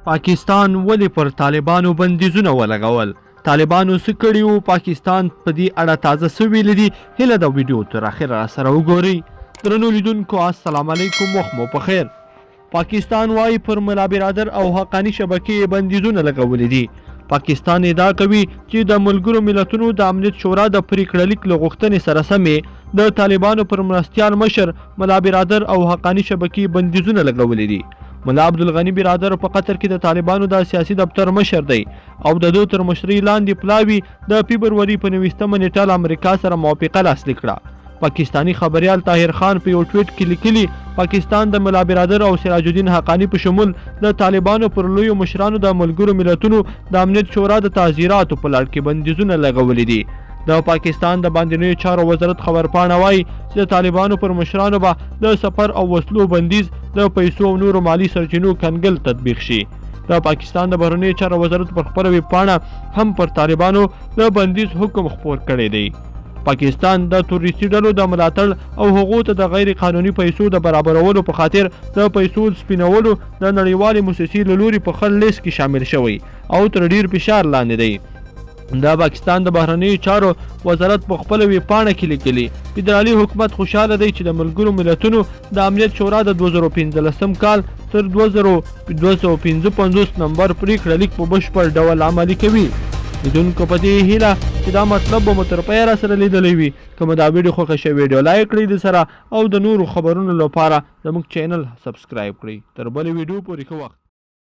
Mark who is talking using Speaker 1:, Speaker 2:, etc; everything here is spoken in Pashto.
Speaker 1: پاکستان ولې پر طالبانو بندیزونه ولګول؟ طالبانو څه کړي وو؟ پاکستان په دې اړه تازه څه ویلي دي؟ هیله ده ویډیو تر اخره راسره وګورئ. درنو لیدونکو السلام علیکم، وخت مو په خیر. پاکستان وايي پر ملا برادر او حقاني شبکې یې بندیزونه لګولي دي. پاکستان ادعا کوي چې د ملګرو ملتونو د امنیت شورا د پریکړه لیک له غوښتنې سره سم یې د طالبانو پر مرستیال مشر ملا برادر او حقاني شبکې بندیزونه لګولي دي. ملا عبدالغني برادر په قطر کې د طالبانو د سیاسي دفتر مشر دی او د ده تر مشرۍ لاندې پلاوي د فبروري په 29مه نېټه له امریکا سره موافقه لاسلیک کړه. پاکستاني خبریال طاهر خان په یو ټویټ کې لیکلي، پاکستان د ملا برادر او سراج الدین حقاني په شمول د طالبانو پر لویو مشرانو د ملګرو ملتونو د امنیت شورا د تعزیراتو په لړ کې بندیزونه لګولي دي. د پاکستان د باندنیو چارو وزارت خبرپاڼه وايي چې د طالبانو پر مشرانو به د سفر او وسلو بندیز، د پیسو او نورو مالي سرچینو کنګل تطبیق شي. د پاکستان د بهرنیو چارو وزارت پر خپله ویبپاڼه هم پر طالبانو د بندیز حکم خپور کړی دی. پاکستان د تروریستي ډلو د ملاتړ او هغو ته د غیر قانوني پیسو د برابرولو په خاطر د پیسو سپینولو د نړیوالې موسسې له لوري په خړ لیست کې شامل شوی او تر ډیر فشار لاندې دی. د پاکستان د بهرنیو چارو وزارت په خپله ویبپاڼه کې لیکلي، فدرالي حکومت خوشاله دی چې د ملګرو ملتونو د امنیت شورا د 2015 کال تر 2255 نمبر پریکړه لیک په بشپړ ډول عملي کوي. لیدونکو په دې هیله چې دا مطلب به مو تر پایه راسره لیدلی وي. که مو دا ویډیو خوښه شوه ویډیو لایک کړئ د سره او د نورو خبرونو لپاره زموږ چینل سبسکرایب کړئ. تر بلې ویډیو پورې ښه وخت.